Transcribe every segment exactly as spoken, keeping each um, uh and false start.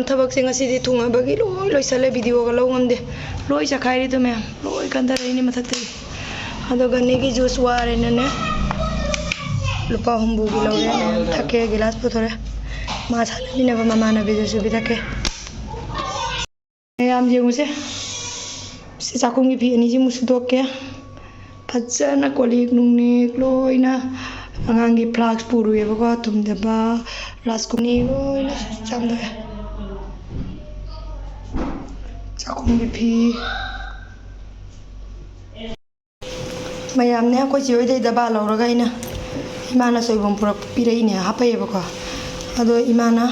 ꯊꯕꯛꯁꯦ ꯉꯁꯤꯗꯤ ꯊꯨꯡꯉꯕꯒꯤ ꯂꯣꯏ ꯂꯣꯏꯁꯜꯂꯦ, ꯚꯤꯗꯤꯑꯣꯒ ꯂꯧ ꯉꯝꯗꯦ꯫ ꯂꯣꯏ ꯆꯈꯥꯏꯔꯤꯗꯣ ꯃꯌꯥꯝ, ꯂꯣꯏ ꯀꯟꯊꯔꯛꯏꯅꯦ ꯃꯊꯛꯇꯒꯤ꯫ ꯑꯗꯣ ꯒꯟꯅꯦꯒꯤ ꯖꯨꯁ ꯋꯥꯔꯦꯅꯅꯦ, ꯂꯨꯄꯥ ꯍꯨꯝꯐꯨꯒꯤ ꯂꯧꯔꯦ ꯃꯌꯥꯝ, ꯊꯛꯀꯦ꯫ ꯒꯤꯂꯥꯁ ꯄꯨꯊꯣꯔꯛꯑꯦ꯫ ꯃꯥ ꯁꯥꯟꯅꯃꯤꯟꯅꯕ ꯃꯃꯥꯟꯅꯕꯤꯗꯨꯁꯨ ꯄꯤꯊꯛꯀꯦ꯫ ꯃꯌꯥꯝ ꯌꯦꯡꯉꯨꯁꯦ꯫ ꯁꯤ ꯆꯥꯛꯈꯨꯝꯒꯤ ꯐꯤ ꯑꯅꯤꯁꯤꯃꯨꯛ ꯁꯨꯗꯣꯛꯀꯦ꯫ ꯐꯖꯅ ꯀꯣꯜ ꯂꯤꯛ ꯅꯨꯡ ꯂꯤꯛ ꯂꯣꯏꯅ, ꯑꯉꯥꯡꯒꯤ ꯐ꯭ꯂꯥꯛꯁ ꯄꯨꯔꯨꯏꯌꯦꯕꯀꯣ, ꯇꯨꯝꯗꯕ, ꯔꯥꯏꯁ ꯀꯨꯀꯔ ꯂꯣꯏꯅ ꯆꯥꯝꯊꯣꯛꯑꯦ꯫ ꯆꯥꯛꯈꯨꯝꯒꯤ ꯐꯤ꯫ ꯃꯌꯥꯝꯅꯦ, ꯑꯩꯈꯣꯏ ꯆꯦ ꯍꯣꯏꯗꯩ ꯗꯕꯥ ꯂꯧꯔꯒ ꯑꯩꯅ, ꯏꯃꯥꯅ ꯁꯣꯏꯕꯨꯝ ꯄꯨꯔꯛ-, ꯄꯤꯔꯛꯏꯅꯦ, ꯍꯥꯞꯄꯛꯑꯦꯕꯀꯣ꯫ ꯑꯗꯣ ꯏꯃꯥꯅ,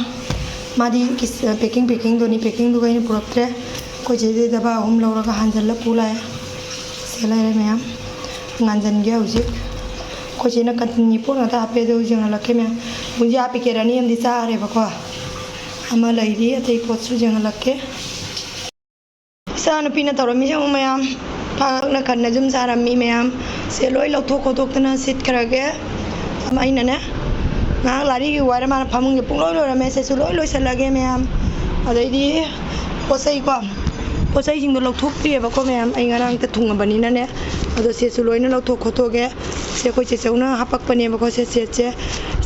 ꯃꯥꯗꯤ ꯀꯤꯁ-, packing packingꯗꯨꯅꯤ, packingꯗꯨꯒ ꯑꯩꯅ ꯄꯨꯔꯛꯇ꯭ꯔꯦ꯫ ꯑꯩꯈꯣꯏ ꯆꯦꯗꯩ ꯗꯕꯥ ꯑꯍꯨꯝ ꯂꯧꯔꯒ ꯍꯥꯟꯖꯜꯂ ꯄꯨ ꯂꯥꯛꯑꯦ꯫ ꯁꯤ ꯂꯩꯔꯦ ꯃꯌꯥꯝ, ꯉꯥꯟꯖꯟꯒꯦ ꯍꯧꯖꯤꯛ꯫ ꯑꯩꯈꯣꯏ ꯆꯦꯅ ꯀꯟꯇꯤꯟꯒꯤ ꯄꯣꯠ ꯉꯥꯛꯇ ꯍꯥꯞꯄꯦ, ꯑꯗꯨ ꯌꯦꯡꯍꯜꯂꯛꯀꯦ ꯃꯌꯥꯝ꯫ ꯕꯨꯟꯖꯤꯌꯥ packet ꯑꯅꯤ ꯑꯃꯗꯤ ꯆꯥꯈ꯭ꯔꯦꯕꯀꯣ, ꯑꯃ ꯂꯩꯔꯤ, ꯑꯇꯩ ꯄꯣꯠꯁꯨ ꯌꯦꯡꯍꯜꯂꯛꯀꯦ꯫ ꯏꯆꯥ ꯅꯨꯄꯤꯅ ꯇꯧꯔꯝꯃꯤꯁꯦ ꯌꯦꯡꯉꯨ ꯃꯌꯥꯝ, ꯐꯥꯛꯅ ꯈꯟꯅ ꯌꯨꯝ ꯁꯥꯔꯝꯃꯤ ꯃꯌꯥꯝ꯫ ꯁꯦ ꯂꯣꯏ ꯂꯧꯊꯣꯛ ꯈꯣꯠꯇꯣꯛꯇꯅ ꯁꯤꯠꯈ꯭ꯔꯒꯦ꯫ ꯑꯩꯅꯅꯦ, ꯉꯥꯏꯍꯥꯛ ꯂꯥꯏꯔꯤꯛ ꯏꯌꯨ ꯍꯥꯏꯔ ꯃꯥꯅ ꯐꯃꯨꯡꯁꯦ ꯄꯨꯡꯂꯣꯏ ꯂꯣꯏꯔꯝꯃꯦ꯫ ꯁꯤꯁꯨ ꯂꯣꯏ ꯂꯣꯏꯁꯤꯜꯂꯒꯦ ꯃꯌꯥꯝ꯫ ꯑꯗꯩꯗꯤ ꯄꯣꯠ ꯆꯩꯀꯣ, ꯄꯣꯠ ꯆꯩꯁꯤꯡꯗꯣ ꯂꯧꯊꯣꯛꯇ꯭ꯔꯤꯑꯕꯀꯣ ꯃꯌꯥꯝ꯫ ꯑꯩ ꯉꯔꯥꯡꯇ ꯊꯨꯡꯉꯕꯅꯤꯅꯅꯦ꯫ ꯑꯗꯣ ꯁꯦꯠꯁꯨ ꯂꯣꯏꯅ ꯂꯧꯊꯣꯛ ꯈꯣꯠꯇꯣꯛꯑꯒꯦ꯫ ꯁꯦ ꯑꯩꯈꯣꯏ ꯆꯦꯆꯧꯅ ꯍꯥꯄꯛꯄꯅꯦꯕꯀꯣ ꯁꯦ ꯁꯦꯠꯁꯦ꯫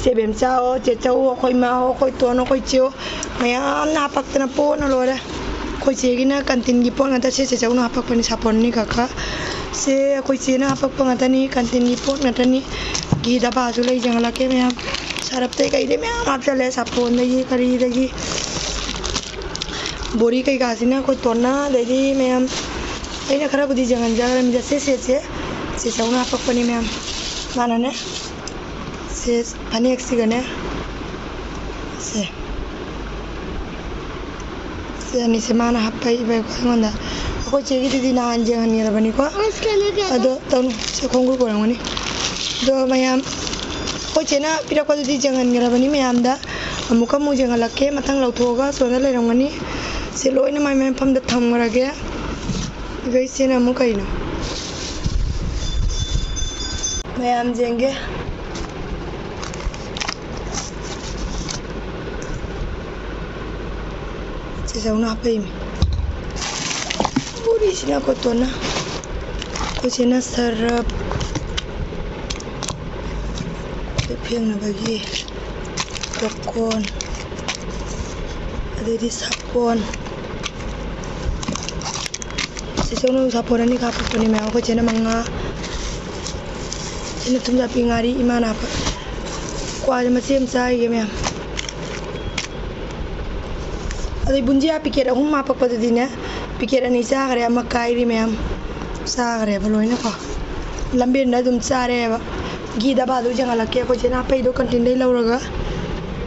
ꯁꯦ ꯕꯦꯝꯆꯥꯑꯣ, ꯆꯦꯆꯧꯑꯣ, ꯑꯩꯈꯣꯏ ꯏꯃꯥꯑꯣ, ꯑꯩꯈꯣꯏ ꯇꯣꯟꯑꯣ, ꯑꯩꯈꯣꯏ ꯆꯦꯑꯣ, ꯃꯌꯥꯝꯅ ꯍꯥꯄꯛꯇꯅ ꯄꯣꯠꯅ ꯂꯣꯏꯔꯦ꯫ ꯑꯩꯈꯣꯏ ꯆꯦꯒꯤꯅ ꯀꯟꯇꯤꯟꯒꯤ ꯄꯣꯠ ꯉꯥꯛꯇ, ꯁꯦ ꯆꯦꯆꯧꯅ ꯍꯥꯄꯛꯄꯅꯤ ꯁꯥꯄꯣꯟ ꯑꯅꯤꯈꯛꯀ꯫ ꯁꯦ ꯑꯩꯈꯣꯏ ꯆꯦꯅ ꯍꯥꯄꯛꯄ ꯉꯥꯛꯇꯅꯤ, ꯀꯟꯇꯤꯟꯒꯤ ꯄꯣꯠ ꯉꯥꯛꯇꯅꯤ꯫ ꯘꯤ ꯗꯕꯥꯁꯨ ꯂꯩ, ꯌꯦꯡꯍꯜꯂꯛꯀꯦ ꯃꯌꯥꯝ꯫ ꯁꯔꯞꯇꯩ ꯀꯩꯗꯩ ꯃꯌꯥꯝ ꯍꯥꯞꯆꯜꯂꯦ, ꯁꯥꯄꯣꯟꯗꯒꯤ ꯀꯔꯤꯗꯒꯤ꯫ ꯕꯣꯔꯤ ꯀꯩꯀꯥꯁꯤꯅ ꯑꯩꯈꯣꯏ ꯇꯣꯟꯅ, ꯑꯗꯩꯗꯤ ꯃꯌꯥꯝ ꯑꯩꯅ ꯈꯔꯕꯨꯗꯤ ꯌꯦꯡꯍꯟꯖꯈ꯭ꯔꯃꯤꯗ꯫ ꯁꯦ ꯁꯦꯠꯁꯦ ꯆꯦꯆꯧꯅ ꯍꯥꯄꯛꯄꯅꯤ ꯃꯌꯥꯝ꯫ ꯃꯥꯅꯅꯦ ꯁꯦ ꯐꯅꯦꯛꯁꯤꯒꯅꯦ, ꯁꯦ, ꯁꯤ ꯑꯅꯤꯁꯦ ꯃꯥꯅ ꯍꯥꯞꯄꯛꯏꯕꯀꯣ ꯑꯩꯉꯣꯟꯗ꯫ ꯑꯩꯈꯣꯏ ꯆꯦꯒꯤꯗꯨꯗꯤ ꯅꯍꯥꯟ ꯌꯦꯡꯍꯟꯈ꯭ꯔꯕꯅꯤꯀꯣ꯫ ꯑꯗꯣ ꯇꯧꯅꯨ, ꯁꯤ ꯈꯣꯡꯒꯨꯞ ꯑꯣꯏꯔꯝꯒꯅꯤ꯫ ꯑꯗꯣ ꯃꯌꯥꯝ, ꯑꯩꯈꯣꯏ ꯆꯦꯅ ꯄꯤꯔꯛꯄꯗꯨꯗꯤ ꯌꯦꯡꯍꯟꯈ꯭ꯔꯕꯅꯤ ꯃꯌꯥꯝꯗ꯫ ꯑꯃꯨꯛꯀ ꯑꯃꯨꯛ ꯌꯦꯡꯍꯜꯂꯛꯀꯦ, ꯃꯊꯪ ꯂꯧꯊꯣꯛꯑꯒ ꯁꯣꯝꯗ ꯂꯩꯔꯝꯒꯅꯤ꯫ ꯁꯤ ꯂꯣꯏꯅ ꯃꯥꯏ ꯃꯥꯏ ꯃꯐꯝꯗ ꯊꯝꯈ꯭ꯔꯒꯦ꯫ ꯑꯗꯨꯒ ꯏꯆꯦꯅ ꯑꯃꯨꯛ ꯀꯩꯅꯣ? ꯃꯌꯥꯝ ꯌꯦꯡꯒꯦ꯫ ꯆꯦꯆꯧꯅ ꯍꯥꯞꯄꯛꯏꯃꯤ꯫ ꯕꯣꯔꯤꯁꯤꯅ ꯑꯩꯈꯣꯏ ꯇꯣꯟꯅ, ꯑꯩꯈꯣꯏ ꯆꯦꯅ ꯁꯔꯞ, ꯐꯦꯡꯅꯕꯒꯤ ꯂꯣꯀꯣꯟ, ꯑꯗꯩꯗꯤ ꯁꯥꯄꯣꯟ꯫ ꯆꯦꯆꯧꯅ ꯁꯥꯄꯣꯟ ꯑꯅꯤ ꯍꯥꯞꯄꯛꯄꯅꯦ ꯃꯌꯥꯝ꯫ ꯑꯩꯈꯣꯏ ꯆꯦꯅ ꯃꯉꯥ, ꯆꯦꯅ ꯊꯨꯝꯖꯥꯛꯄꯤ ꯉꯥꯔꯤ, ꯏꯃꯥꯅ ꯍꯥꯞꯄ꯫ ꯀ꯭ꯋꯥꯁꯦ ꯃꯆꯦꯠ ꯑꯃ ꯆꯥꯈꯤꯒꯦ ꯃꯌꯥꯝ꯫ ꯑꯗꯩ ꯕꯨꯟꯖꯤꯌꯥ ꯄꯤꯀꯦꯠ ꯑꯍꯨꯝ ꯍꯥꯞꯄꯛꯄꯗꯨꯗꯤꯅꯦ, ꯄꯤꯀꯦꯠ ꯑꯅꯤ ꯆꯥꯈ꯭ꯔꯦ, ꯑꯃ ꯀꯥꯏꯔꯤ ꯃꯌꯥꯝ꯫ ꯆꯥꯈ꯭ꯔꯦꯕ ꯂꯣꯏꯅꯀꯣ꯫ ꯂꯝꯕꯦꯟꯗ ꯑꯗꯨꯝ ꯆꯥꯔꯦꯕ꯫ ꯘꯤ ꯗꯕꯥꯗꯨ ꯌꯦꯡꯍꯜꯂꯛꯀꯦ꯫ ꯑꯩꯈꯣꯏ ꯆꯦꯅ ꯍꯥꯞꯄꯛꯏꯗꯣ ꯀꯟꯇꯤꯟꯗꯩ ꯂꯧꯔꯒ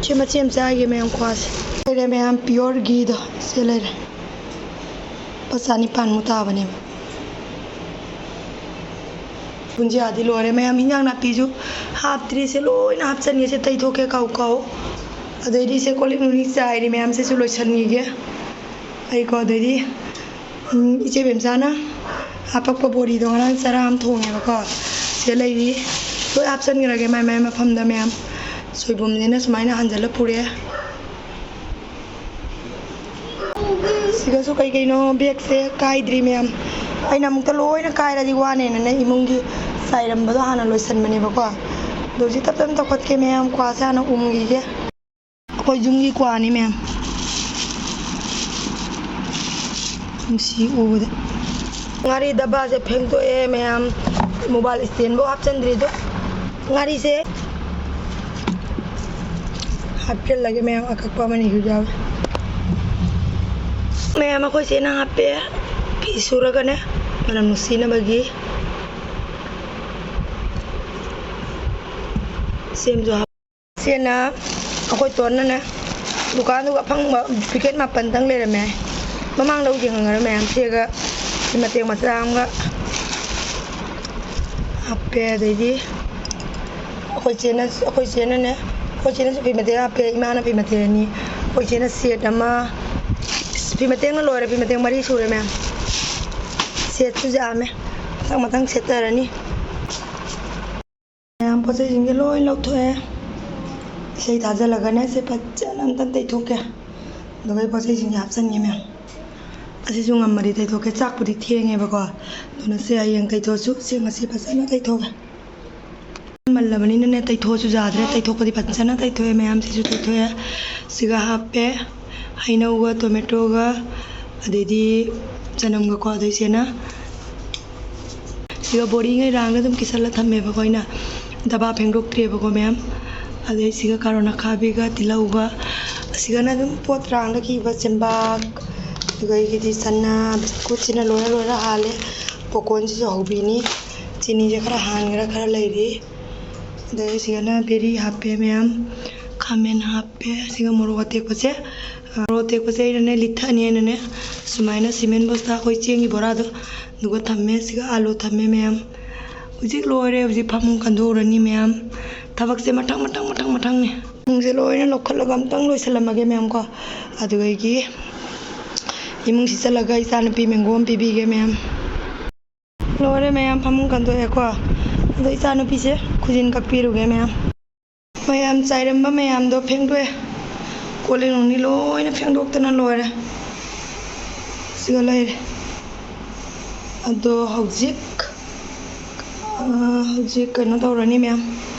ꯁꯤ ꯃꯆꯦꯠ ꯑꯃ ꯆꯥꯈꯤꯒꯦ ꯃꯌꯥꯝ ꯀ꯭ꯋꯥꯁꯦ꯫ ꯂꯩꯔꯦ ꯃꯌꯥꯝ, ꯄꯤꯌꯣꯔ ꯘꯤꯗꯣ ꯁꯤ ꯂꯩꯔꯦ꯫ ꯂꯨꯄꯥ ꯆꯅꯤꯄꯥꯟꯃꯨꯛ ꯇꯥꯕꯅꯦꯕ꯫ ꯕꯨꯟꯖꯤꯌꯥꯗꯤ ꯂꯣꯏꯔꯦ ꯃꯌꯥꯝ, ꯍꯤꯟꯖꯥꯡ ꯅꯥꯄꯤꯁꯨ ꯍꯥꯞꯇ꯭ꯔꯤ꯫ ꯁꯦ ꯂꯣꯏꯅ ꯍꯥꯞꯆꯟꯒꯦ꯫ ꯁꯦ ꯇꯩꯊꯣꯛꯀꯦ ꯀꯥꯎ ꯀꯥꯎ꯫ ꯑꯗꯩꯗꯤ ꯁꯦ ꯀꯣꯜ ꯂꯤꯛ ꯅꯨꯡꯂꯤꯛ ꯆꯥꯏꯔꯤ ꯃꯌꯥꯝꯁꯤꯁꯨ ꯂꯣꯏꯁꯟꯈꯤꯒꯦ ꯑꯩꯀꯣ꯫ ꯑꯗꯩꯗꯤ, ꯎꯝ, ꯏꯆꯦ ꯕꯦꯝꯆꯥꯅ ꯍꯥꯄꯛꯄ ꯕꯣꯔꯤꯗꯣ ꯉꯔꯥꯡ ꯆꯔꯥ ꯑꯃ ꯊꯣꯡꯉꯦꯕꯀꯣ꯫ ꯁꯤꯗ ꯂꯩꯔꯤ꯫ ꯂꯣꯏ ꯍꯥꯞꯆꯟꯈ꯭ꯔꯒꯦ ꯃꯥꯏ ꯃꯥꯏ ꯃꯐꯝꯗ ꯃꯌꯥꯝ꯫ ꯁꯣꯏꯕꯨꯝꯁꯤꯅ ꯁꯨꯃꯥꯏꯅ ꯍꯟꯖꯜꯂ ꯄꯨꯔꯦ꯫ ꯁꯤꯒꯁꯨ ꯀꯩ ꯀꯩꯅꯣ ꯕꯦꯒꯁꯦ ꯀꯥꯏꯗ꯭ꯔꯤ ꯃꯌꯥꯝ꯫ ꯑꯩꯅ ꯑꯃꯨꯛꯇ ꯂꯣꯏꯅ ꯀꯥꯏꯔꯗꯤ ꯋꯥꯅꯦꯅꯅꯦ ꯏꯃꯨꯡꯒꯤ ꯆꯥꯏꯔꯝꯕꯗꯣ ꯍꯥꯟꯅ ꯂꯣꯏꯁꯟꯕꯅꯦꯕꯀꯣ꯫ ꯑꯗꯣ ꯍꯧꯖꯤꯛ ꯇꯞ ꯇꯞꯅ ꯇꯧꯈꯠꯀꯦ ꯃꯌꯥꯝ, ꯀ꯭ꯋꯥꯁꯦ ꯍꯥꯟꯅ ꯎꯝꯈꯤꯒꯦ꯫ ꯑꯩꯈꯣꯏ ꯌꯨꯝꯒꯤ ꯀ꯭ꯋꯥꯅꯤ ꯃꯌꯥꯝ꯫ ꯅꯨꯡꯁꯤ ꯎꯕꯗ꯫ ꯉꯥꯔꯤ ꯗꯕꯥꯁꯦ ꯐꯦꯡꯗꯣꯛꯑꯦ ꯃꯌꯥꯝ, ꯃꯣꯕꯥꯏꯜ ꯏꯁꯇꯦꯟꯐꯧ ꯍꯥꯞꯆꯤꯟꯗ꯭ꯔꯤꯗꯣ꯫ ꯉꯥꯔꯤꯁꯦ ꯍꯥꯞꯆꯤꯜꯂꯒꯦ ꯃꯌꯥꯝ, ꯑꯀꯛꯄ ꯑꯃꯅꯤꯁꯨ ꯌꯥꯎꯋꯦ꯫ ꯃꯌꯥꯝ ꯑꯩꯈꯣꯏ ꯆꯦꯅ ꯍꯥꯞꯄꯦ, ꯐꯤ ꯁꯨꯔꯒꯅꯦ ꯃꯅꯝ ꯅꯨꯡꯁꯤꯅꯕꯒꯤ꯫ ꯁꯦꯝꯁꯨ ꯍꯥꯞ-, ꯆꯦꯅ, ꯑꯩꯈꯣꯏ ꯇꯣꯟꯅꯅꯦ ꯗꯨꯀꯥꯟꯗꯨꯒ ꯑꯐꯪꯕ ꯄꯤꯀꯦꯠ ꯃꯥꯄꯟꯗꯪ ꯂꯩꯔꯝꯃꯦ꯫ ꯃꯃꯥꯡ ꯂꯧ ꯌꯦꯡꯉꯝꯒꯅꯤ ꯃꯌꯥꯝ꯫ ꯁꯤꯒ ꯃꯇꯦꯛ ꯃꯆꯥ ꯑꯃꯒ ꯍꯥꯞꯄꯦ꯫ ꯑꯗꯩꯗꯤ ꯑꯩꯈꯣꯏ ꯆꯦꯅ, ꯑꯩꯈꯣꯏ ꯆꯦꯅꯅꯦ, ꯑꯩꯈꯣꯏ ꯆꯦꯅꯁꯨ ꯐꯤ ꯃꯇꯦꯛ ꯍꯥꯞꯄꯦ, ꯏꯃꯥꯅ ꯐꯤ ꯃꯇꯦꯛ ꯑꯅꯤ, ꯑꯩꯈꯣꯏ ꯆꯦꯅ ꯁꯦꯠ ꯑꯃ꯫ ꯐꯤ ꯃꯇꯦꯛꯅ ꯂꯣꯏꯔꯦ, ꯐꯤ ꯃꯇꯦꯛ ꯃꯔꯤ ꯁꯨꯔꯦ ꯃꯌꯥꯝ꯫ ꯁꯦꯠꯁꯨ ꯌꯥꯝꯃꯦ, ꯃꯊꯪ ꯃꯊꯪ ꯁꯦꯠꯇꯔꯅꯤ꯫ ꯃꯌꯥꯝ ꯄꯣꯠ ꯆꯩꯁꯤꯡꯁꯦ ꯂꯣꯏ ꯂꯧꯊꯣꯛꯑꯦ꯫ ꯏꯁꯩ ꯊꯥꯖꯤꯜꯂꯒꯅꯦ ꯁꯦ ꯐꯖꯅ ꯑꯝꯇ ꯇꯩꯊꯣꯛꯀꯦ꯫ ꯑꯗꯨꯒ ꯑꯩ ꯄꯣꯠ ꯆꯩꯁꯤꯡꯁꯦ ꯍꯥꯞꯆꯤꯟꯒꯦ ꯃꯌꯥꯝ꯫ ꯑꯁꯤꯁꯨ ꯉꯝꯃꯗꯤ ꯇꯩꯊꯣꯛꯀꯦ꯫ ꯆꯥꯛꯄꯨꯗꯤ ꯊꯦꯡꯉꯦꯕꯀꯣ꯫ ꯑꯗꯨꯅ ꯁꯦ ꯍꯌꯦꯡ ꯇꯩꯊꯣꯛꯑꯁꯨ ꯁꯦ ꯉꯁꯤ ꯐꯖꯅ ꯇꯩꯊꯣꯛꯑꯒꯦ꯫ ꯃꯜꯂꯕꯅꯤꯅꯅꯦ ꯇꯩꯊꯣꯛꯑꯁꯨ ꯌꯥꯗ꯭ꯔꯦ꯫ ꯇꯩꯊꯣꯛꯄꯗꯤ ꯐꯖꯅ ꯇꯩꯊꯣꯛꯑꯦ ꯃꯌꯥꯝ꯫ ꯁꯤꯁꯨ ꯇꯩꯊꯣꯛꯑꯦ꯫ ꯁꯤꯒ ꯍꯥꯞꯄꯦ꯫ ꯍꯩꯅꯧꯒ ꯇꯣꯃꯦꯇꯣꯒ ꯑꯗꯩꯗꯤ ꯆꯅꯝꯒꯀꯣ꯫ ꯑꯗꯩ ꯁꯤꯅ ꯁꯤꯒ ꯕꯣꯔꯤꯉꯩ ꯔꯥꯡꯅ ꯑꯗꯨꯝ ꯀꯤꯁꯜꯂ ꯊꯝꯃꯦꯕꯀꯣ ꯑꯩꯅ꯫ ꯗꯕꯥ ꯐꯦꯡꯗꯣꯛꯇ꯭ꯔꯦꯕꯀꯣ ꯃꯌꯥꯝ꯫ ꯑꯗꯩ ꯁꯤꯒ ꯀꯥꯔꯣꯟ ꯑꯈꯥꯕꯤꯒ ꯇꯤꯜꯍꯧꯒ ꯑꯁꯤꯒꯅ ꯑꯗꯨꯝ ꯄꯣꯠ ꯔꯥꯡꯗ ꯀꯤꯕ ꯆꯦꯡꯕꯥꯛ꯫ ꯑꯗꯨꯒ ꯑꯩꯒꯤꯗꯤ ꯆꯅꯥ ꯕꯤꯁꯀꯨꯠꯁꯤꯅ ꯂꯣꯏꯔ ꯂꯣꯏꯔ ꯍꯥꯜꯂꯦ꯫ ꯄꯣꯀꯣꯟꯁꯤꯁꯨ ꯍꯧꯕꯤꯅꯤ꯫ ꯆꯤꯅꯤꯁꯦ ꯈꯔ ꯍꯥꯟꯈ꯭ꯔ ꯈꯔ ꯂꯩꯔꯤ꯫ ꯑꯗꯩ ꯁꯤꯒꯅ ꯕꯦꯔꯤ ꯍꯥꯞꯄꯦ ꯃꯌꯥꯝ꯫ ꯈꯥꯃꯦꯟ ꯍꯥꯞꯄꯦ꯫ ꯁꯤꯒ ꯃꯣꯔꯣꯛ ꯑꯇꯦꯛꯄꯁꯦ꯫ ꯃꯣꯔꯣꯛ ꯑꯇꯦꯛꯄꯁꯦ ꯑꯩꯅꯅꯦ ꯂꯤꯠꯊꯅꯤ ꯍꯥꯏꯅꯅꯦ ꯁꯨꯃꯥꯏꯅ ꯁꯤꯃꯦꯟ ꯕꯣꯁꯇꯥ ꯑꯩꯈꯣꯏ ꯆꯦꯡꯒꯤ ꯕꯣꯔꯥꯗꯣ ꯑꯗꯨꯒ ꯊꯝꯃꯦ꯫ ꯁꯤꯒ ꯑꯥꯂꯨ ꯊꯝꯃꯦ ꯃꯌꯥꯝ꯫ ꯍꯧꯖꯤꯛ ꯂꯣꯏꯔꯦ꯫ ꯍꯧꯖꯤꯛ ꯐꯃꯨꯡ ꯀꯟꯗꯣꯛꯎꯔꯅꯤ ꯃꯌꯥꯝ꯫ ꯊꯕꯛꯁꯦ ꯃꯊꯪ ꯃꯊꯪ ꯃꯊꯪ ꯃꯊꯪꯅꯦ꯫ ꯐꯃꯨꯡꯁꯦ ꯂꯣꯏꯅ ꯂꯧꯈꯠꯂꯒ ꯑꯝꯇꯪ ꯂꯣꯏꯁꯜꯂꯝꯃꯒꯦ ꯃꯌꯥꯝ ꯀꯣ꯫ ꯑꯗꯨꯗꯒꯤ ꯏꯃꯨꯡ ꯁꯤꯠꯆꯜꯂꯒ ꯏꯆꯥꯅꯨꯄꯤ ꯃꯦꯡꯒꯣ ꯑꯃ ꯄꯤꯕꯤꯒꯦ ꯃꯌꯥꯝ꯫ ꯂꯣꯏꯔꯦ ꯃꯌꯥꯝ, ꯐꯃꯨꯡ ꯀꯟꯗꯣꯛꯑꯦꯀꯣ꯫ ꯑꯗꯣ ꯏꯆꯥꯅꯨꯄꯤꯁꯦ ꯈꯨꯖꯤꯟ ꯀꯛꯄꯤꯔꯨꯒꯦ ꯃꯌꯥꯝ꯫ ꯃꯌꯥꯝ ꯆꯥꯏꯔꯝꯕ ꯃꯌꯥꯝꯗꯣ ꯐꯦꯡꯗꯣꯛꯑꯦ꯫ ꯀꯣꯜ ꯂꯤꯛ ꯅꯨꯡꯅꯤ ꯂꯣꯏꯅ ꯐꯦꯡꯗꯣꯛꯇꯅ ꯂꯣꯏꯔꯦ꯫ ꯁꯤꯒ ꯂꯩꯔꯦ꯫ ꯑꯗꯣ ꯍꯧꯖꯤꯛ, ꯑ, ꯍꯧꯖꯤꯛ ꯀꯩꯅꯣ ꯇꯧꯔꯅꯤ ꯃꯌꯥꯝ,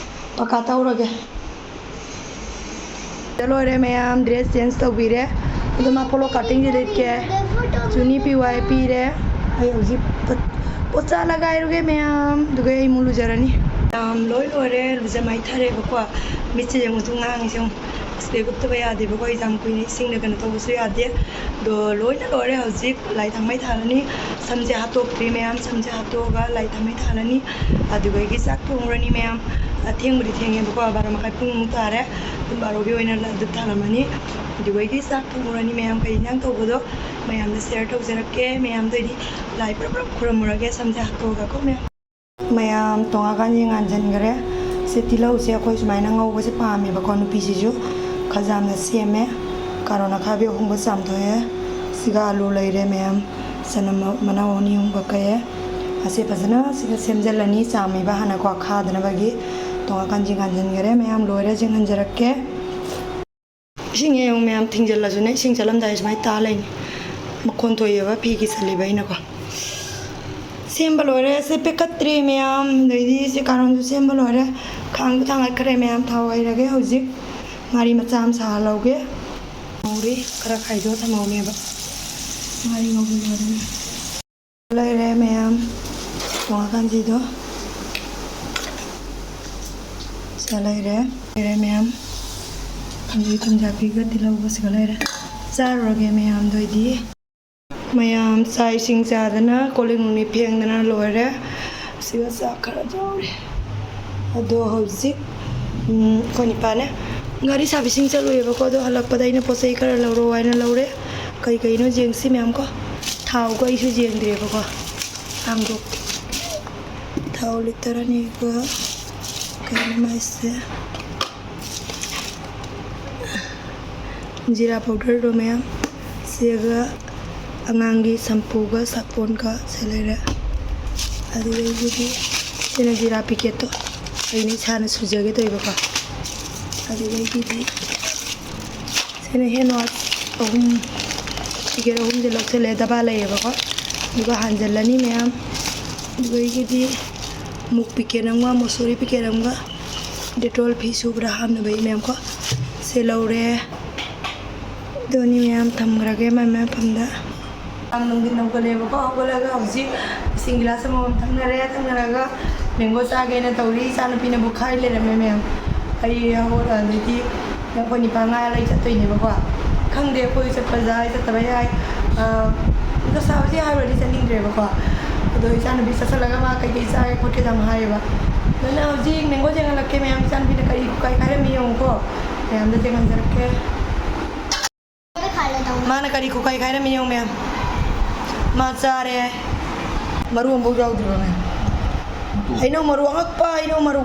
ꯄꯀꯥ ꯇꯧꯔꯒꯦ꯫ ꯂꯣꯏꯔꯦ ꯃꯌꯥꯝ, dress change ꯇꯧꯕꯤꯔꯦ꯫ ꯑꯗꯣ ꯃꯥ polo cutting ꯁꯦ ꯂꯤꯠꯀꯦ꯫ ꯆꯨꯅꯤ ꯄꯤ ꯋꯥꯏ ꯄꯤꯔꯦ꯫ ꯑꯩ ꯍꯧꯖꯤꯛ ꯄꯣꯠ-, ꯄꯣꯠꯆꯥ ꯂꯒꯥꯏꯔꯨꯒꯦ ꯃꯌꯥꯝ, ꯑꯗꯨꯒ ꯑꯩ ꯑꯃꯨꯛ ꯂꯨꯖꯔꯅꯤ꯫ ꯃꯌꯥꯝ ꯂꯣꯏ ꯂꯣꯏꯔꯦ, ꯂꯨꯖ ꯃꯥꯏꯊꯔꯦꯕꯀꯣ꯫ ꯃꯤꯠꯁꯦ ꯌꯦꯡꯉꯨ, ꯁꯨꯝ ꯉꯥꯡꯉꯤꯁꯦ ꯌꯦꯡꯉꯨ꯫ Spec ꯎꯞꯇꯕ ꯌꯥꯗꯦꯕꯀꯣ, exam ꯀꯨꯏꯅ ꯏꯁꯤꯡꯗ ꯀꯩꯅꯣ ꯇꯧꯕꯁꯨ ꯌꯥꯗꯦ꯫ ꯑꯗꯣ ꯂꯣꯏꯅ ꯂꯣꯏꯔꯦ꯫ ꯍꯧꯖꯤꯛ ꯂꯥꯏ ꯊꯥꯡꯃꯩ ꯊꯥꯔꯅꯤ꯫ ꯁꯝꯁꯦ ꯍꯥꯠꯇꯣꯛꯇ꯭ꯔꯤ ꯃꯌꯥꯝ, ꯁꯝꯁꯦ ꯍꯥꯠꯇꯣꯛꯑꯒ ꯂꯥꯏ ꯊꯥꯡꯃꯩ ꯊꯥꯔꯅꯤ꯫ ꯑꯗꯨꯗꯒꯤ ꯆꯥꯛ ꯊꯣꯡꯉꯨꯔꯅꯤ ꯃꯌꯥꯝ꯫ ꯑ, ꯊꯦꯡꯕꯨꯗꯤ ꯊꯦꯡꯉꯦꯕꯀꯣ, ꯕꯥꯔꯣ ꯃꯈꯥꯏ ꯄꯨꯡꯃꯨꯛ ꯇꯥꯔꯦ꯫ ꯄꯨꯡ ꯕꯥꯔꯣꯒꯤ ꯑꯣꯏꯅ ꯂ-, ꯗꯨꯛ ꯊꯥꯜꯂꯝꯃꯅꯤ꯫ ꯑꯗꯨꯗꯒꯤ ꯆꯥꯛ ꯊꯣꯡꯉꯨꯔꯅꯤ ꯃꯌꯥꯝ꯫ ꯀꯩ ꯏꯟꯖꯥꯡ ꯇꯧꯕꯗꯣ ꯃꯌꯥꯝꯗ share ꯇꯧꯖꯔꯛꯀꯦ꯫ ꯃꯌꯥꯝꯗꯣ ꯑꯩꯗꯤ ꯂꯥꯏ ꯄꯨꯔꯞ ꯄꯨꯔꯞ ꯈꯨꯔꯝꯃꯨꯔꯒꯦ, ꯁꯝꯁꯦ ꯍꯥꯠꯇꯣꯛꯑꯒꯀꯣ ꯃꯌꯥꯝ꯫ ꯃꯌꯥꯝ ꯇꯣꯉꯥꯟ ꯀꯥꯟꯁꯤ ꯉꯥꯟꯁꯤꯟꯈ꯭ꯔꯦ꯫ ꯁꯤ ꯇꯤꯜꯍꯧꯁꯦ ꯑꯩꯈꯣꯏ ꯁꯨꯃꯥꯏꯅ ꯉꯧꯕꯁꯦ ꯄꯥꯝꯃꯦꯕꯀꯣ, ꯅꯨꯄꯤꯁꯤꯁꯨ ꯈꯖꯥꯝꯅ ꯁꯦꯝꯃꯦ꯫ ꯀꯥꯔꯣꯟ ꯑꯈꯥꯕꯤ ꯑꯍꯨꯝꯒ ꯆꯥꯝꯊꯣꯛꯑꯦ꯫ ꯁꯤꯒ ꯑꯂꯨ ꯂꯩꯔꯦ ꯃꯌꯥꯝ꯫ ꯆꯅꯝ ꯃ-, ꯃꯅꯥꯎ ꯑꯅꯤ ꯑꯍꯨꯝ ꯀꯛꯑꯦ꯫ ꯑꯁꯦ ꯐꯖꯅ ꯁꯤꯒ ꯁꯦꯝꯖꯤꯜꯂꯅꯤ, ꯆꯥꯝꯃꯤꯕ ꯍꯥꯟꯅꯀꯣ, ꯈꯥꯗꯅꯕꯒꯤ꯫ ꯇꯣꯉꯥꯟ ꯀꯥꯟꯁꯤ ꯉꯥꯟꯁꯤꯟꯈ꯭ꯔꯦ ꯃꯌꯥꯝ, ꯂꯣꯏꯔꯦ꯫ ꯆꯦꯡꯍꯟꯖꯔꯛꯀꯦ꯫ ꯏꯁꯤꯡ ꯌꯦꯡꯉꯨ ꯃꯌꯥꯝ, ꯊꯤꯡꯖꯤꯜꯂꯁꯨꯅꯦ ꯏꯁꯤꯡ ꯆꯠꯂꯝꯗꯥꯏ ꯁꯨꯃꯥꯏꯅ ꯇꯥ ꯂꯩꯅꯤ꯫ ꯃꯈꯣꯟ ꯊꯣꯛꯑꯦꯕ ꯐꯤ ꯀꯤꯁꯜꯂꯤꯕ ꯑꯩꯅꯀꯣ꯫ ꯁꯦꯝꯕ ꯂꯣꯏꯔꯦ꯫ ꯁꯦ ꯄꯦꯛꯀꯠꯇ꯭ꯔꯤ ꯃꯌꯥꯝ꯫ ꯑꯗꯩꯗꯤ ꯁꯤ ꯀꯥꯔꯣꯟꯁꯨ ꯁꯦꯝꯕ ꯂꯣꯏꯔꯦ꯫ ꯈꯥꯡꯗ ꯊꯥꯡꯒꯠꯈ꯭ꯔꯦ ꯃꯌꯥꯝ꯫ ꯊꯥꯎ ꯍꯩꯔꯒꯦ ꯍꯧꯖꯤꯛ꯫ ꯉꯥꯔꯤ ꯃꯆꯥ ꯑꯃ ꯁꯥꯍꯜꯍꯧꯒꯦ꯫ ꯉꯧꯔꯤ ꯈꯔ ꯈꯥꯏꯗꯣꯛꯑ ꯊꯝꯍꯧꯅꯦꯕ꯫ ꯉꯥꯔꯤ ꯉꯧꯕ ꯂꯣꯏꯔꯦ꯫ ꯂꯩꯔꯦ ꯃꯌꯥꯝ꯫ ꯊꯣꯡꯉꯀꯥꯟꯁꯤꯗꯣ꯫ ꯁꯤꯗ ꯂꯩꯔꯦ꯫ ꯂꯩꯔꯦ ꯃꯌꯥꯝ꯫ ꯑꯗꯩ ꯊꯨꯝꯖꯥꯛꯄꯤꯒ ꯇꯤꯜꯍꯧꯒꯁꯤꯒ ꯂꯩꯔꯦ꯫ ꯆꯥꯔꯨꯔꯒꯦ ꯃꯌꯥꯝꯗꯣ ꯑꯩꯗꯤ꯫ ꯃꯌꯥꯝ ꯆꯥꯛ ꯏꯁꯤꯡ ꯆꯥꯗꯅ ꯀꯣꯜ ꯂꯤꯛ ꯅꯨꯡꯂꯤꯛ ꯐꯦꯡꯗꯅ ꯂꯣꯏꯔꯦ꯫ ꯁꯤꯒ ꯆꯥꯛ ꯈꯔ ꯆꯥꯎꯔꯦ꯫ ꯑꯗꯣ ꯍꯧꯖꯤꯛ, ꯎꯝ, ꯑꯩꯈꯣꯏ ꯅꯤꯄꯥꯅꯦ ꯒꯥꯔꯤ ꯁꯥꯕꯤꯁꯤꯡ ꯆꯠꯂꯨꯏꯌꯦꯕꯀꯣ꯫ ꯑꯗꯣ ꯍꯜꯂꯛꯄꯗ ꯑꯩꯅ ꯄꯣꯠ ꯆꯩ ꯈꯔ ꯂꯧꯔꯣ ꯍꯥꯏꯅ ꯂꯧꯔꯦ꯫ ꯀꯩ ꯀꯩꯅꯣ ꯌꯦꯡꯁꯤ ꯃꯌꯥꯝ ꯀꯣ꯫ ꯊꯥꯎꯒ ꯑꯩꯁꯨ ꯌꯦꯡꯗ꯭ꯔꯦꯕꯀꯣ꯫ ꯍꯥꯡꯗꯣꯛꯀꯦ꯫ ꯊꯥꯎ ꯂꯤꯇꯔ ꯑꯅꯤꯒ ꯀꯩꯅꯣ ꯃꯥꯏꯁꯦ꯫ ꯖꯤꯔꯥ ꯄꯥꯎꯗꯔꯗꯣ ꯃꯌꯥꯝ꯫ ꯁꯤꯒ ꯑꯉꯥꯡꯒꯤ ꯁꯝꯄꯨꯒ ꯁꯥꯄꯣꯟꯒ ꯁꯤ ꯂꯩꯔꯦ꯫ ꯑꯗꯨꯗꯒꯤꯗꯤ ꯁꯤꯅ ꯖꯤꯔꯥ ꯄꯤꯀꯦꯠꯇꯣ ꯑꯩꯅ ꯏꯁꯥꯅ ꯁꯨꯖꯒꯦ ꯇꯧꯋꯦꯕꯀꯣ꯫ ꯑꯗꯨꯗꯒꯤꯗꯤ ꯁꯤꯅ ꯍꯦꯟ ꯋꯥꯁ ꯑꯍꯨꯝ, ꯄꯤꯀꯦꯠ ꯑꯍꯨꯝꯁꯦ ꯂꯧꯁꯤꯜꯂꯦ, ꯗꯕꯥ ꯂꯩꯌꯦꯕꯀꯣ꯫ ꯑꯗꯨꯒ ꯍꯥꯟꯖꯜꯂꯅꯤ ꯃꯌꯥꯝ꯫ ꯑꯗꯨꯗꯒꯤꯗꯤ ꯃꯨꯛ ꯄꯤꯀꯦꯠ ꯑꯃꯒ ꯃꯣꯁꯣꯔꯤ ꯄꯤꯀꯦꯠ ꯑꯃꯒ ꯗꯦꯇꯣꯜ ꯐꯤ ꯁꯨꯕꯗ ꯍꯥꯞꯅꯕꯒꯤ ꯃꯌꯥꯝ ꯀꯣ꯫ ꯁꯤ ꯂꯧꯔꯦ꯫ ꯑꯗꯨꯅꯤ ꯃꯌꯥꯝ ꯊꯝꯈ꯭ꯔꯒꯦ ꯃꯥꯏ ꯃꯥꯏ ꯃꯐꯝꯗ꯫ ꯌꯥꯝ ꯅꯨꯡꯊꯤꯟ ꯍꯧꯒꯠꯂꯦꯕꯀꯣ꯫ ꯍꯧꯒꯠꯂꯒ ꯍꯧꯖꯤꯛ ꯏꯁꯤꯡ ꯒꯤꯂꯥꯁ ꯑꯃꯃꯝ ꯊꯛꯅꯔꯦ꯫ ꯊꯛꯅꯔꯒ ꯃꯦꯡꯒꯣ ꯆꯥꯒꯦꯅ ꯇꯧꯔꯤ꯫ ꯏꯆꯥꯅꯨꯄꯤꯅꯕꯨ ꯈꯥꯏ ꯂꯩꯔꯝꯃꯦ ꯃꯌꯥꯝ꯫ ꯑꯩ ꯍꯧꯒꯠꯂꯛꯑꯗꯤ ꯑꯩꯈꯣꯏ ꯅꯤꯄꯥ ꯉꯥ ꯂꯩ ꯆꯠꯇꯣꯏꯅꯦꯕꯀꯣ꯫ ꯈꯪꯗꯦ ꯑꯩꯈꯣꯏ ꯆꯠꯄ ꯌꯥꯏ ꯆꯠꯇꯕ ꯌꯥꯏ꯫ ꯑꯥ, ꯅꯨꯡꯁꯥ ꯁꯥꯕꯁꯦ ꯍꯥꯏꯔꯨꯔꯗꯤ ꯆꯠꯅꯤꯡꯗ꯭ꯔꯦꯕꯀꯣ꯫ ꯑꯗꯣ ꯏꯆꯥꯅꯨꯄꯤ ꯆꯠꯁꯜꯂꯒ ꯃꯥ ꯀꯩꯀꯩ ꯆꯥꯒꯦ ꯈꯣꯠꯀꯦꯗꯣ ꯌꯥꯝ ꯍꯥꯏꯌꯦꯕ꯫ ꯑꯗꯨꯅ ꯍꯧꯖꯤꯛ ꯃꯦꯡꯒꯣ ꯌꯦꯡꯍꯜꯂꯛꯀꯦ ꯃꯌꯥꯝ꯫ ꯏꯆꯥꯅꯨꯄꯤꯅ ꯀꯔꯤ ꯈꯨꯀꯥꯏ ꯀꯥꯏꯔꯝꯃꯤ ꯌꯦꯡꯉꯨꯀꯣ꯫ ꯃꯌꯥꯝꯗ ꯌꯦꯡꯍꯟꯖꯔꯛꯀꯦ꯫ ꯃꯥꯅ ꯀꯔꯤ ꯈꯨꯀꯥꯏ ꯈꯥꯏꯔꯝꯃꯤ ꯌꯦꯡꯉꯨ ꯃꯌꯥꯝ꯫ ꯃꯥ ꯆꯥꯔꯦ꯫ ꯃꯔꯨ ꯑꯃꯐꯥꯎ ꯌꯥꯎꯗ꯭ꯔꯤꯕ ꯃꯌꯥꯝ꯫ ꯍꯩꯅꯧ ꯃꯔꯨ ꯑꯉꯛꯄ, ꯍꯩꯅꯧ ꯃꯔꯨ꯫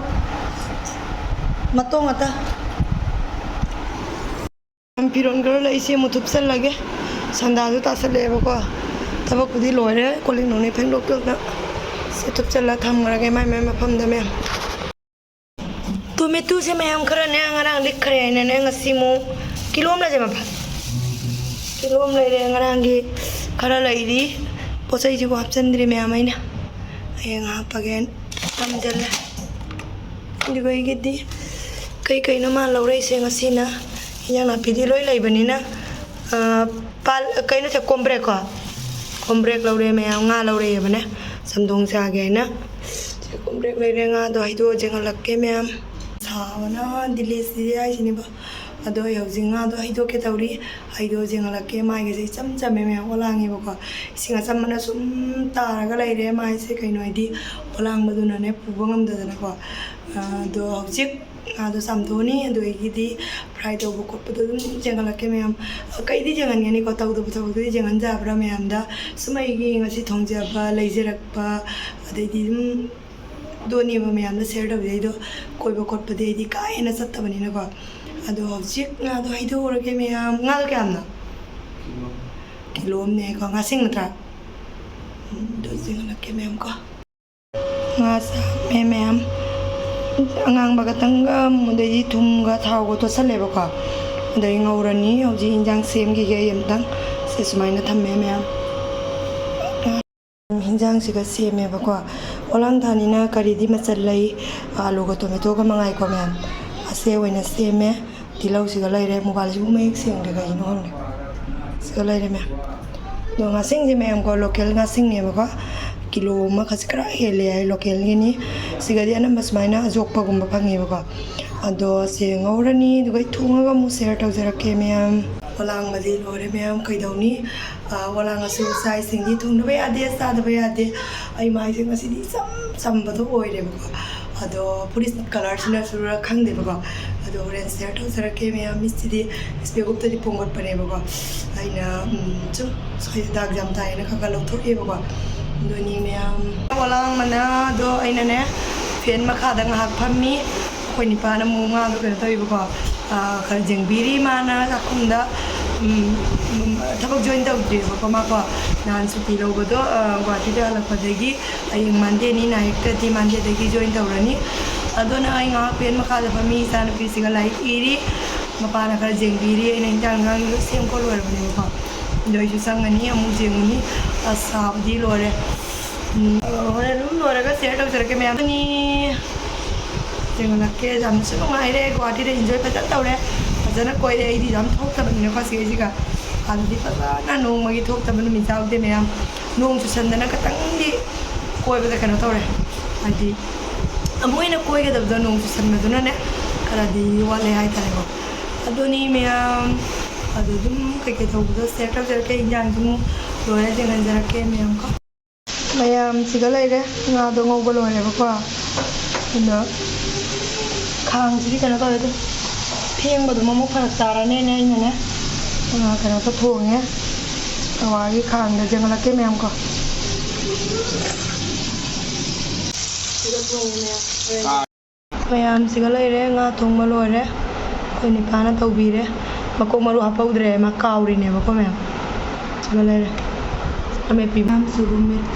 ꯃꯇꯣꯡ ꯉꯥꯛꯇ꯫ ꯐꯤꯔꯣꯟ ꯈꯔ ꯂꯩ, ꯁꯤ ꯑꯃꯨꯛ ꯊꯨꯞꯆꯜꯂꯒꯦ꯫ ꯁꯟꯗꯥꯁꯨ ꯇꯥꯁꯜꯂꯛꯑꯦꯕꯀꯣ꯫ ꯊꯕꯛꯄꯨꯗꯤ ꯂꯣꯏꯔꯦ, ꯀꯣꯜ ꯂꯤꯛ ꯅꯨꯡꯂꯤꯛ ꯐꯦꯡꯗꯣꯛꯇꯅ꯫ ꯁꯤ ꯊꯨꯞꯆꯜꯂ ꯊꯝꯈ꯭ꯔꯒꯦ ꯃꯥꯏ ꯃꯥꯏ ꯃꯐꯝꯗ ꯃꯌꯥꯝ꯫ ꯇꯣꯃꯦꯇꯣꯁꯦ ꯃꯌꯥꯝ ꯈꯔꯅꯦ ꯉꯔꯥꯡ ꯂꯤꯛꯈ꯭ꯔꯦ ꯍꯥꯏꯅꯅꯦ ꯉꯁꯤ ꯑꯃꯨꯛ ꯀꯤꯂꯣ ꯑꯃ ꯂꯩꯔꯦ ꯃꯐꯝ꯫ ꯀꯤꯂꯣ ꯑꯃ ꯂꯩꯔꯦ꯫ ꯉꯔꯥꯡꯒꯤ ꯈꯔ ꯂꯩꯔꯤ꯫ ꯄꯣꯠ ꯆꯩꯁꯤꯕꯨ ꯍꯥꯞꯆꯤꯟꯗ꯭ꯔꯤ ꯃꯌꯥꯝ ꯑꯩꯅ꯫ ꯍꯌꯦꯡ ꯍꯥꯞꯄꯒꯦꯅ ꯊꯝꯖꯤꯜꯂꯦ꯫ ꯑꯗꯨꯒ ꯑꯩꯒꯤꯗꯤ ꯀꯩ ꯀꯩꯅꯣ ꯃꯥ ꯂꯧꯔꯛꯏꯁꯦ ꯉꯁꯤꯅ꯫ ꯏꯟꯖꯥꯡ ꯅꯥꯄꯤꯗꯤ ꯂꯣꯏ ꯂꯩꯕꯅꯤꯅ, ꯑꯥ, ꯄꯥꯜ-, ꯀꯩꯅꯣ ꯁꯦ, ꯀꯣꯝꯕ꯭ꯔꯦꯛꯀꯣ꯫ ꯀꯣꯝꯕ꯭ꯔꯦꯛ ꯂꯧꯔꯦ ꯃꯌꯥꯝ, ꯉꯥ ꯂꯧꯔꯛꯑꯦꯕꯅꯦ꯫ ꯆꯝꯊꯣꯡ ꯆꯥꯒꯦꯅ꯫ ꯁꯤ ꯀꯣꯝꯕ꯭ꯔꯦꯛ ꯂꯩꯔꯦ, ꯉꯥꯗꯣ ꯍꯩꯗꯣꯛꯑ ꯌꯦꯡꯍꯜꯂꯛꯀꯦ ꯃꯌꯥꯝ꯫ ꯁꯥꯕꯅ ꯗꯤꯜꯂꯤ ꯁꯤꯔꯦ ꯍꯥꯏꯁꯤꯅꯦꯕ꯫ ꯑꯗꯣ ꯑꯩ ꯍꯧꯖꯤꯛ ꯉꯥꯗꯣ ꯍꯩꯗꯣꯛꯀꯦ ꯇꯧꯔꯤ꯫ ꯍꯩꯗꯣꯛꯑ ꯌꯦꯡꯍꯜꯂꯛꯀꯦ꯫ ꯃꯥꯏꯒꯁꯦ ꯏꯆꯝ ꯆꯝꯃꯦ ꯃꯌꯥꯝ, ꯑꯣꯂꯥꯡꯉꯦꯕꯀꯣ꯫ ꯏꯁꯤꯡ ꯑꯆꯝꯕꯅ ꯁꯨꯝ ꯇꯥꯔꯒ ꯂꯩꯔꯦ ꯃꯥꯏꯁꯦ꯫ ꯀꯩꯅꯣ ꯍꯥꯏꯗꯤ ꯑꯣꯂꯥꯡꯕꯗꯨꯅꯅꯦ ꯄꯨꯕ ꯉꯝꯗꯗꯅꯀꯣ꯫ ꯑꯗꯣ ꯍꯧꯖꯤꯛ ꯉꯥꯗꯣ ꯆꯥꯝꯊꯣꯛꯑꯅꯤ꯫ ꯑꯗꯨꯗꯒꯤꯗꯤ ꯐ꯭ꯔꯥꯏ ꯇꯧꯕ ꯈꯣꯠꯄꯗꯣ ꯑꯗꯨꯝ ꯌꯦꯡꯍꯜꯂꯛꯀꯦ ꯃꯌꯥꯝ꯫ ꯀꯩꯗꯤ ꯌꯦꯡꯍꯟꯒꯅꯤꯀꯣ, ꯇꯧꯗꯕ ꯊꯕꯛꯇꯨꯗꯤ ꯌꯦꯡꯍꯟ ꯌꯥꯕ꯭ꯔꯥ ꯃꯌꯥꯝꯗ꯫ ꯁꯨꯝ ꯑꯩꯒꯤ ꯉꯁꯤ ꯊꯣꯡꯖꯕ, ꯂꯩꯖꯔꯛꯄ, ꯑꯗꯩꯗꯤ ꯑꯗꯨꯝ ꯗꯣꯅꯦꯕ ꯃꯌꯥꯝꯗ ꯁꯤꯌꯔ ꯇꯧꯖꯩꯗꯣ꯫ ꯀꯣꯏꯕ ꯈꯣꯠꯄꯗꯤ ꯑꯩꯗꯤ ꯀꯥ ꯍꯦꯟꯅ ꯆꯠꯇꯕꯅꯤꯅꯀꯣ꯫ ꯑꯗꯣ ꯍꯧꯖꯤꯛ ꯉꯥꯗꯣ ꯍꯩꯗꯣꯛꯎꯔꯒꯦ ꯃꯌꯥꯝ꯫ ꯉꯥꯗꯣ ꯀꯌꯥꯝꯅꯣ? ꯀꯤꯂꯣ ꯑꯃꯅꯦꯀꯣ꯫ ꯉꯥꯁꯤꯡ ꯅꯠꯇ꯭ꯔꯥ? ꯎꯝ, ꯑꯗꯨ ꯆꯤꯡꯍꯜꯂꯛꯀꯦ ꯃꯌꯥꯝ ꯀꯣ꯫ ꯉꯥ ꯆꯥꯝꯃꯦ ꯃꯌꯥꯝ꯫ ꯑꯉꯥꯡꯕ ꯈꯛꯇꯪꯒ, ꯑꯗꯩꯗꯤ ꯊꯨꯝꯒ ꯊꯥꯎꯒ ꯇꯣꯠꯁꯜꯂꯦꯕꯀꯣ꯫ ꯑꯗꯩ ꯉꯧꯔꯅꯤ꯫ ꯍꯧꯖꯤꯛ ꯏꯟꯖꯥꯡ ꯁꯦꯝꯈꯤꯒꯦ ꯑꯩ ꯑꯝꯇꯪ꯫ ꯁꯤ ꯁꯨꯃꯥꯏꯅ ꯊꯝꯃꯦ ꯃꯌꯥꯝ꯫ ꯍꯤꯟꯖꯥꯡꯁꯤꯒ ꯁꯦꯝꯃꯦꯕꯀꯣ꯫ ꯑꯣꯂꯥꯡ ꯊꯥꯅꯤꯅ ꯀꯔꯤꯗꯤ ꯃꯆꯜ ꯂꯩ? ꯑꯥꯂꯨꯒ ꯇꯣꯃꯦꯇꯣꯒ ꯃꯉꯥꯏꯀꯣ ꯃꯌꯥꯝ꯫ ꯑꯁꯦ ꯑꯣꯏꯅ ꯁꯦꯝꯃꯦ꯫ ꯇꯤꯜꯍꯧꯁꯤꯒ ꯂꯩꯔꯦ꯫ ꯃꯣꯕꯥꯏꯜꯁꯤꯕꯨ ꯃꯌꯦꯛ ꯁꯦꯡꯗꯦ, ꯀꯩꯒꯤꯅꯣ ꯈꯪꯗꯦ꯫ ꯁꯤꯒ ꯂꯩꯔꯦ ꯃꯌꯥꯝ꯫ ꯑꯗꯣ ꯉꯥꯁꯤꯡꯁꯦ ꯃꯌꯥꯝꯀꯣ, ꯂꯣꯀꯦꯜ ꯉꯥꯁꯤꯡꯅꯦꯕꯀꯣ꯫ ꯀꯤꯂꯣ ꯑꯃ ꯈꯔ ꯈꯔ ꯍꯦꯜꯂꯦ ꯍꯥꯏ ꯂꯣꯀꯦꯜꯒꯤꯅꯤ꯫ ꯁꯤꯒꯗꯤ ꯑꯅꯝꯕ ꯁꯨꯃꯥꯏꯅ ꯑꯖꯣꯛꯄꯒꯨꯝꯕ ꯐꯪꯉꯦꯕꯀꯣ꯫ ꯑꯗꯣ ꯁꯦ ꯉꯧꯔꯅꯤ, ꯑꯗꯨꯒ ꯑꯩ ꯊꯣꯡꯉꯒ ꯑꯃꯨꯛ ꯁꯤꯌꯔ ꯇꯧꯖꯔꯛꯀꯦ ꯃꯌꯥꯝ꯫ ꯑꯣꯂꯥꯡꯕꯗꯤ ꯂꯣꯏꯔꯦ ꯃꯌꯥꯝ, ꯀꯩꯗꯧꯅꯤ? ꯑꯥ, ꯑꯣꯂꯥꯡ ꯑꯁꯤ ꯏꯆꯥ ꯏꯁꯤꯡꯗꯤ ꯊꯨꯡꯗꯕ ꯌꯥꯗꯦ, ꯆꯥꯗꯕ ꯌꯥꯗꯦ꯫ ꯑꯩ ꯃꯥꯏꯁꯦ ꯉꯁꯤꯗꯤ ꯏꯆꯝ ꯆꯝꯕꯗꯣ ꯑꯣꯏꯔꯦꯕꯀꯣ꯫ ꯑꯗꯣ ꯐꯨꯔꯤꯠ ꯀꯂꯔꯁꯤꯅꯁꯨꯔ ꯈꯪꯗꯦꯕꯀꯣ꯫ ꯑꯗꯣ ꯍꯣꯔꯦꯟ ꯁꯤꯌꯔ ꯇꯧꯖꯔꯛꯀꯦ ꯃꯌꯥꯝ꯫ ꯃꯤꯠꯁꯤꯗꯤ ꯏꯁꯄꯦꯛ ꯎꯞꯇꯗꯤ ꯄꯣꯝꯈꯠꯄꯅꯦꯕꯀꯣ꯫ ꯑꯩꯅ, ꯎꯝ, ꯁꯨꯝ ꯁ꯭ꯋꯥꯏꯗ ꯗꯥꯛ ꯌꯥꯝ ꯇꯥꯏꯌꯦꯅ ꯈꯔ ꯈꯔ ꯂꯧꯊꯣꯛꯑꯦꯕꯀꯣ꯫ ꯑꯗꯨꯅꯤ ꯃꯌꯥꯝ꯫ ꯑꯣꯂꯥꯡ ꯃꯅꯥꯗꯣ ꯑꯩꯅꯅꯦ ꯐꯦꯟ ꯃꯈꯥꯗ ꯉꯥꯏꯍꯥꯛ ꯐꯝꯃꯤ꯫ ꯑꯩꯈꯣꯏ ꯅꯤꯄꯥꯅ ꯑꯃꯨꯛ ꯃꯥꯗꯣ ꯀꯩꯅꯣ ꯇꯧꯋꯦꯕꯀꯣ, ꯑꯥ, ꯈꯔ ꯌꯦꯡꯕꯤꯔꯤ꯫ ꯃꯥꯅ ꯆꯥꯛꯈꯨꯝꯗ, ꯎꯝ, ꯎꯝ, ꯊꯕꯛ ꯖꯣꯏꯟ ꯇꯧꯗ꯭ꯔꯤꯕꯀꯣ ꯃꯥꯀꯣ꯫ ꯅꯍꯥꯟ ꯁꯨꯇꯤ ꯂꯧꯕꯗꯣ, ꯑꯥ, ꯒꯨꯍꯥꯇꯤꯗ ꯍꯜꯂꯛꯄꯗꯒꯤ ꯍꯌꯦꯡ ꯃꯟꯗꯦꯅꯤ, ꯅꯥꯏꯠꯇꯗꯤ ꯃꯟꯗꯦꯗꯒꯤ ꯖꯣꯏꯟ ꯇꯧꯔꯅꯤ꯫ ꯑꯗꯨꯅ ꯑꯩ ꯉꯥꯏꯍꯥꯛ ꯐꯦꯟ ꯃꯈꯥꯗ ꯐꯝꯃꯤ, ꯏꯆꯥꯅꯨꯄꯤꯁꯤꯒ ꯂꯥꯏꯔꯤꯛ ꯏꯔꯤ꯫ ꯃꯄꯥꯅ ꯈꯔ ꯌꯦꯡꯕꯤꯔꯤ꯫ ꯑꯩꯅ ꯏꯟꯖꯥꯡ ꯏꯟꯖꯥꯡꯗꯣ ꯁꯦꯝ ꯈꯣꯠ ꯂꯣꯏꯔꯕꯅꯦꯕꯀꯣ꯫ ꯑꯗꯣ ꯑꯩꯁꯨ ꯆꯪꯉꯅꯤ, ꯑꯃꯨꯛ ꯌꯦꯡꯉꯨꯅꯤ꯫ ꯑꯁ, ꯁꯥꯕꯗꯤ ꯂꯣꯏꯔꯦ꯫ ꯎꯝ, ꯑ, ꯍꯣꯔꯦꯟ ꯑꯗꯨꯝ ꯂꯣꯏꯔꯒ share ꯇꯧꯖꯔꯛꯀꯦ ꯃꯌꯥꯝ꯫ ꯑꯅꯤ ꯌꯦꯡꯍꯜꯂꯛꯀꯦ꯫ ꯌꯥꯝꯅꯁꯨ ꯅꯨꯡꯉꯥꯏꯔꯦ, ꯒꯨꯍꯥꯇꯤꯗ enjoy ꯐꯖꯅ ꯇꯧꯔꯦ꯫ ꯐꯖꯅ ꯀꯣꯏꯔꯦ꯫ ꯑꯩꯗꯤ ꯌꯥꯝ ꯊꯣꯛꯇꯕꯅꯤꯅꯀꯣ ꯁꯤꯒꯩꯁꯤꯒ꯫ ꯑꯗꯨꯗꯤ ꯐꯖꯅ ꯅꯣꯡꯃꯒꯤ ꯊꯣꯛꯇꯕ ꯅꯨꯃꯤꯠ ꯌꯥꯎꯗꯦ ꯃꯌꯥꯝ꯫ ꯅꯣꯡ ꯆꯨꯁꯟꯗꯅ ꯈꯤꯇꯪꯗꯤ ꯀꯣꯏꯕꯗ ꯀꯩꯅꯣ ꯇꯧꯔꯦ꯫ ꯍꯥꯏꯗꯤ ꯑꯃꯨꯛ ꯍꯦꯟꯅ ꯀꯣꯏꯒꯗꯕꯗꯣ ꯅꯣꯡ ꯆꯨꯁꯟꯕꯗꯨꯅꯅꯦ ꯈꯔꯗꯤ ꯋꯥꯠꯂꯦ ꯍꯥꯏꯇꯥꯔꯦꯀꯣ꯫ ꯑꯗꯨꯅꯤ ꯃꯌꯥꯝ꯫ ꯑꯗꯨ ꯑꯗꯨꯝ ꯀꯩꯀꯩ ꯇꯧꯕꯗꯣ share ꯇꯧꯖꯔꯛꯀꯦ꯫ ꯏꯟꯖꯥꯡꯁꯨ ꯑꯃꯨꯛ ꯂꯣꯏꯔ ꯌꯦꯡꯍꯟꯖꯔꯛꯀꯦ ꯃꯌꯥꯝꯀꯣ꯫ ꯃꯌꯥꯝ ꯁꯤꯗ ꯂꯩꯔꯦ꯫ ꯉꯥꯗꯣ ꯉꯧꯕ ꯂꯣꯏꯔꯦꯕꯀꯣ꯫ ꯑꯗꯣ ꯈꯥꯡꯁꯤꯗꯤ ꯀꯩꯅꯣ ꯇꯧꯔꯦ ꯑꯗꯨꯝ ꯐꯦꯡꯕꯗꯣ ꯑꯃꯨꯛ ꯐꯔꯛ ꯇꯥꯔꯅꯦꯅ ꯑꯩꯅꯅꯦ, ꯑ, ꯀꯩꯅꯣꯗ ꯊꯣꯡꯉꯦ꯫ ꯇꯋꯥꯒꯤ ꯈꯥꯡꯗ ꯌꯦꯡꯍꯜꯂꯛꯀꯦ ꯃꯌꯥꯝꯀꯣ꯫ ꯁꯤꯗ ꯊꯣꯡꯉꯦ ꯃꯌꯥꯝ꯫ ꯃꯌꯥꯝꯁꯤꯒ ꯂꯩꯔꯦ, ꯉꯥ ꯊꯣꯡꯕ ꯂꯣꯏꯔꯦ꯫ ꯑꯩꯈꯣꯏ ꯅꯤꯄꯥꯅ ꯇꯧꯕꯤꯔꯦ꯫ ꯃꯀꯣꯛ ꯃꯔꯨ ꯍꯥꯞꯄꯧꯗ꯭ꯔꯦ, ꯃꯥ ꯀꯥꯎꯔꯤꯅꯦꯕꯀꯣ ꯃꯌꯥꯝ꯫ ꯁꯤꯒ ꯂꯩꯔꯦ꯫ ꯑꯃꯦꯠꯄꯤ ꯃꯌꯥꯝꯁꯨ ꯑꯗꯨꯝ ꯃꯦꯠ-,